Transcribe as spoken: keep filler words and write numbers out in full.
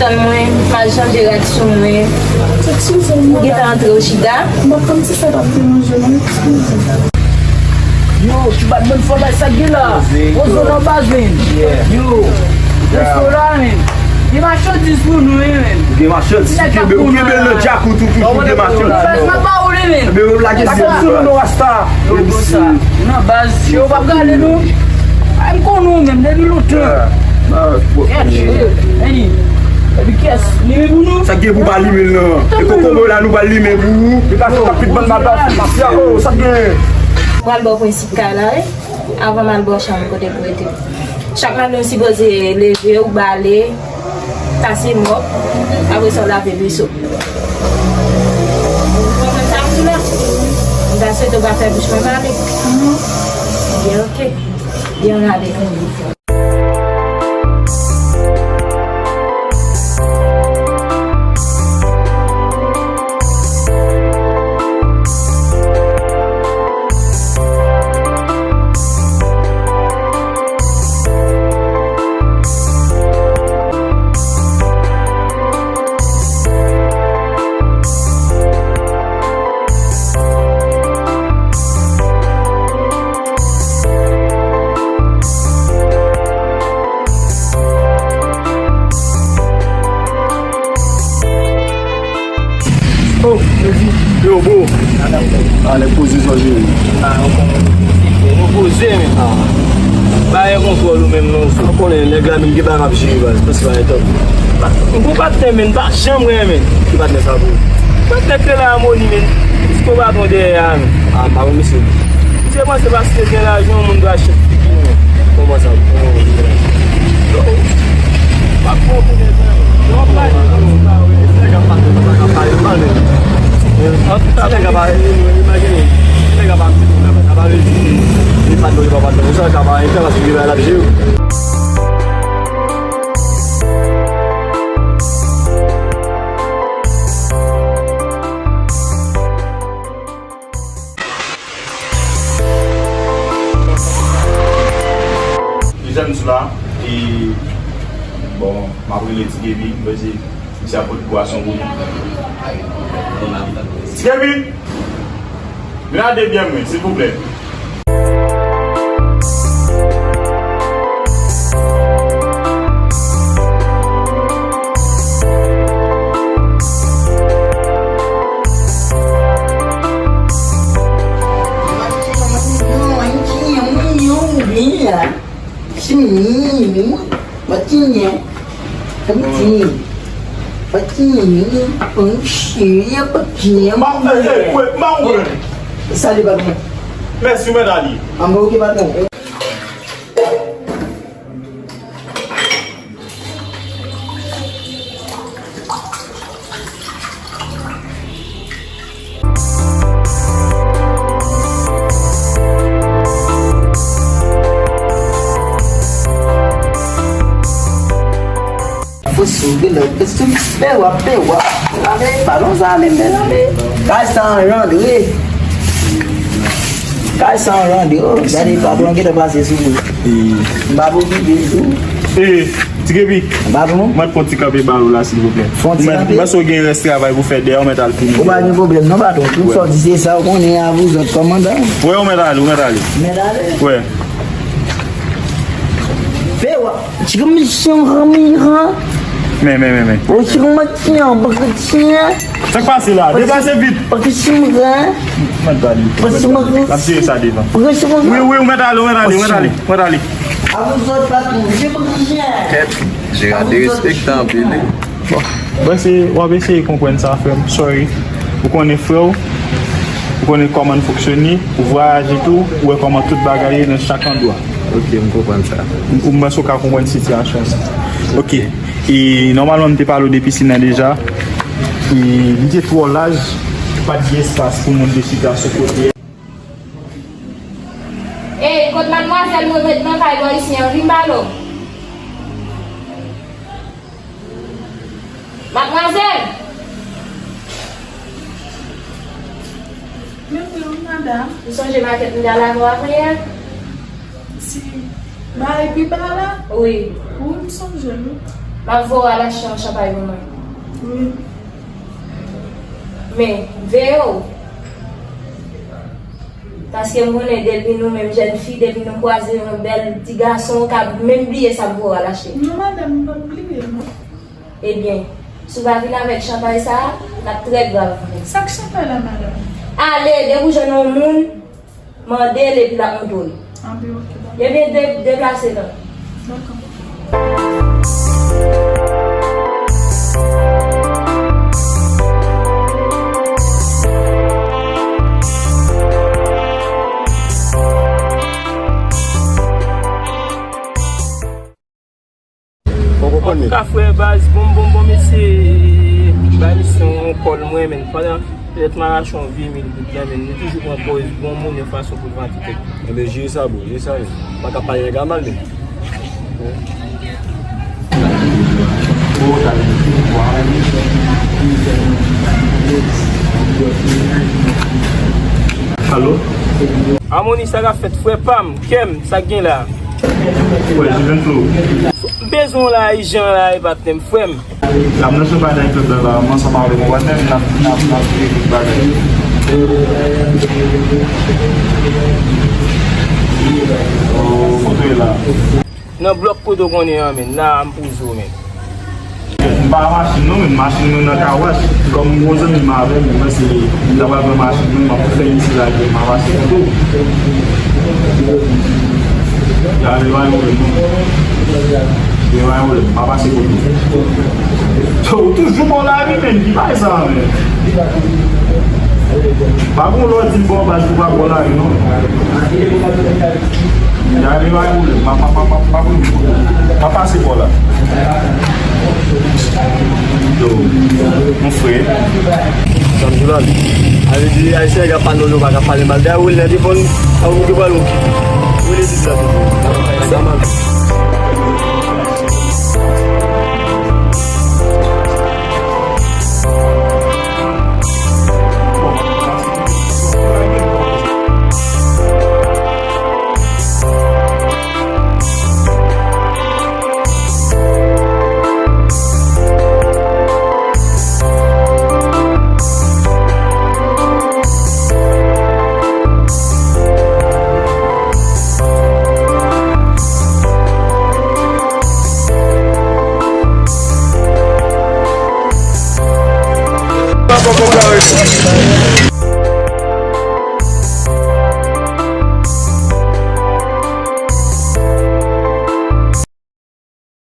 Mwen, m al chanje rad sou mwen. Ou gentan antre, Ochida? M ap pran ti sa p ap deranje mwen. Yo, Chewbacca, ban m fò bay sa k gen la. Ozo nan baz, men. Yo, resto la, men. Gen machandiz pou nou, wi, men. Gen machandiz. Ou kenbe, ou kenbe nan djak ou tou, toujou gen machandiz. Baz, m ap ba ou li, men. Ebyen, yo lage zye sou nou, rasta. Yo bon sa. Nan baz, yo p ap gade nou. Ay, m konnen ou menm, depi lontan. Kèt, ey. Epi kès, limen pou nou. Sa k gen pou pa limen l nan? E kokobo la nou pral limen pou ou. Li ka fè kòk pit bann madanm. Mafya, oh, sa k gen? Pral bò prensip kay la, wi. Avan m al bò chanm kote m rete. Chak maten ou sipoze leve, ou bale, kase mòp, apre sa w lave veso. Ou konprann sa m di la? M ta swete w pa fè bouch mwen male. Byen, oke. Byen, rale. Oh, yo, bro. Ah, nèg poze sa, jere. Ah, nou poze, men. Ah. Ba e kontwòl ou menm, non. Ou konnen, nèg la menm gen bagay m ap jere, baz. Paske pa gen tan. M gon patnè, men, pa janm renmen. Ki patnè sa, bro? Patnè Krela Amoni, men. Ki patwon dèyè a, men. Ah, m pa wè misye. Misye panse paske gen lajan, yon moun dwe achte figi, men. Kòman sa? Kòman w gen lajan? Yo, w ap pran pou nèg la, men. Yo, w ap pale, w ap pale, w ap pale, w ap pale. Antouka, nèg la pa, imajine, nèg la pa, nèg la pa vle di li pa dwe, li pa dwe. Ou sa, ka pa enteresan, paske li pa la jere. Dezyèm sou la, e, bon, m ap rele Ti Kevin, m panse misye ap pote bwason pou nou. Ti Kevin! Vin al dezyèm mwen, silvouplè. Sali, patwon. Mèsi, mèt Ali. Fò sove lòt. Pewa, pewa. Lame, balon sa, men, men, lame. Kay sa anjandre. Kay sa anjandre. Oh, gade, patwon gentan pase sou mwen. M pa pou kite l tou. Ti Kepi, mwen fè yon ti kanpe ba ou la, silvouplè. Fè yon ti kanpe? Ou mèt, mwen sou gen rès travay pou fè dèyè, ou mèt al fini. Ou pa gen pwoblèm non, patwon. Tout sa w di se sa w konnen a, vouzòt kòmandan. Wè, ou mèt ale, ou mèt ale. Mèt ale? Wè. Fè wè. Ti kanpe, ti kanpe. Men, men, men, men. Ti kanpe, ti kanpe. Sa k pase la? Deplase vit. Pati si mwen. Mwen t ale. Pati si mwen. N ap jere sa devan. Pati si mwen. Wi, wi, ou mèt ale, ou mèt ale, ou mèt ale, ou mèt ale. Avan zòt pa tou, je pran jen. Kèt, Jera derespektan anpil, wi. Bon, mwen se, w ap eseye konprann sa, frè m. Sorry. Ou konnen frè w, ou konnen kòman n fonksyone, ou vwayaje tou, ou wè kòman tout bagay ye nan chak andwa. Ok, m konprann sa. M, m panse w ka konprann sitiyasyon sa. Ok. E nòmalman, m te pale w de pisin nan deja. E li te twò laj, pa t gen espas pou moun te chita sou kote a. Ey, kot madmwazèl mwen met nan kay bò isi an? Vin pale w. Madmwazèl! Men wi, madanm. Ou sonje makèt m t al avè w a priyè? Si. Ba epi ba la? Wi. Wi, m sonje l, wi. M ap voye w al achte yon chanpay pou mwen. Wi. Men, veye w. Paske m konnen depi nou menm jèn fi, depi nou kwaze yon bèl ti gason, w ka menm bliye sa m voye w al achte. Non, madanm, m p ap bliye, non. Ebyen, si w pa vin avèk chanpay sa a, n ap trè grav. Sa k chanpay la, madanm? Ale, depi w jwenn yon moun, mande l epi l ap montre w li. Anben, oke, dakò. Ebyen, de-, deplase non. Dakò. Ou konprann li? Antouka, frè, baz, bon, bon, bon, mesye, bay misyon yon kòl mwen, men pandan petèt m arache yon vye mil goud la, men nou toujou pran pòz bon moun yon fason pou l vante tèt li. Enben, jere sa, bro, jere sa, men. Pa ka pale nèg la mal, men. Alo? Amoni, sa k ap fèt, frè pa m, kè m, sa k gen la? Wè, Juven Flo. M bezwen w la, ijan la, e patnè m, frè m. La, m nan Champagne ak Claude la, m ansanm avèk patnè m, n ap, n ap, n ap jere tout bagay. Oh, kote w ye la? Nan blòk kote w konnen an, men. La a, m poze w, men. M pa machin non, men machin mwen nan kawash. Kòm m gon zanmi m avè m, mwen se m ta pral pran machin mwen, m ap fè isi la, epi m ap pase kote w. Ya, men pa gen pwoblèm non. Men pa gen pwoblèm, m ap pase kote w. Yo, ou toujou bò lari, men, ki bagay sa, men? Pa gon lè w di m bò baz ou pa bò lari non. Ya, men pa gen pwoblèm, m ap, m ap, m ap, m ap, m ap pase bò la. Yo, mon frè. Sa m di w la, wi. A vle di, Ayisyen nèg ap pale, nou pa ka pale mal. Dayè, ou nan telefòn, a ou ki pral okipe. Ou rele dis la toujou. Sa mal.